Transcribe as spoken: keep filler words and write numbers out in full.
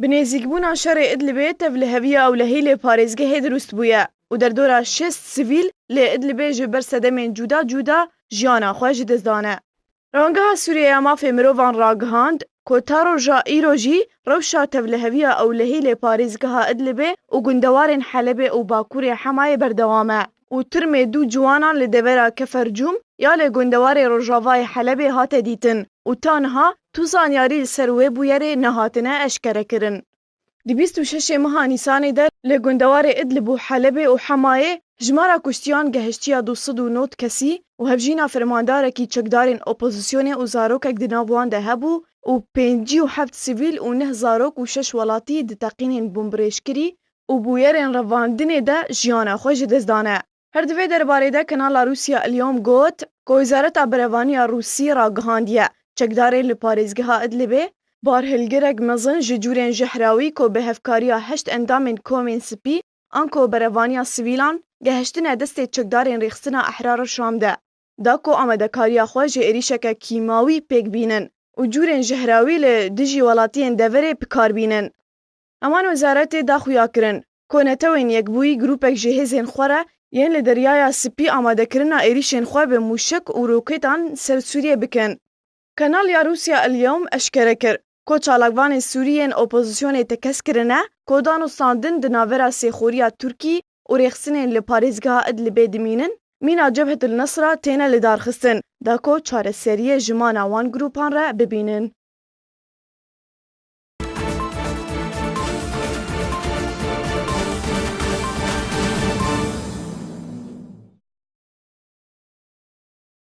Bi nêzîkbûna şerê Idlibê tevliheviya ewlehî li parêzgehê dirust bûye û derdora şêst sivîl li Idlibê ji ber sedemên cuda cuda jiyana xwe ji dest dane. Rangeha Sûriye ya Mafê Mirovan ragihand ku ta roja îro jî rewşa tevliheviya ewlehî li parêzgeha Idlibê û gundewarên Helebê û Bakurê Hemayê berdewam e û tirmê du ciwanan li devera Kefercûm ya li gundewarê rojavayê Helebê hate dîtin û ta niha tu zanyarî li ser wê bûyerê nehatine eşkerekirin. Di bîst û şeşê meha Nîsanê de li gundewarê Idlib û Helebê û Hemayê jimara kuştiyan gehiştiya du sed û nod kesî û hevjîna fermandarekî çekdarên opozîsyonê û zarokek di nav wan de hebû û pêncî û heft sivîl û neh zarok û şeş welatî di teqînên bombirêjkirî û bûyerên revandinê de jiyana xwe ji dest dane. Her di vê derbarê de Kanala Rûsya El-Yom got ku Wezareta Berevaniya Rûsî ragihandiye, çekdarên li parêzgeha Idlibê barhilgirek mezin ji cûrên jehrawî ku bi hevkariya heşt endamên Komên Spî anko berevaniya sivîlan gehiştine destê çekdarên Rêxistina Ehrar Şam de, da ku amadekariya xwe ji êrîşeke kîmawî pêk bînin û cûrên jehrawî li dijî welatiyên deverê bi kar bînin. Heman wezaretê da xuya kirin ku Netewên Yekbûyî grûpek ji hêzên xwe re yên li Deryaya Spî amadekirina êrîşên xwe bi mûşek û roketan ser Sûriyê bikin. Kanal ya Rûsya El Yewm eşkere kir ku çalakvanên Sûrî yên opozîsyonê tekez kirine ku danûstandin di navbera sêxoriya Tirkî û rêxistinên li parêzgeha Idlibê dimînin, mîna Cebhet El Nesra têne lidarxistin, da ku çareseriyê ji mana wan grûpan re bibînin.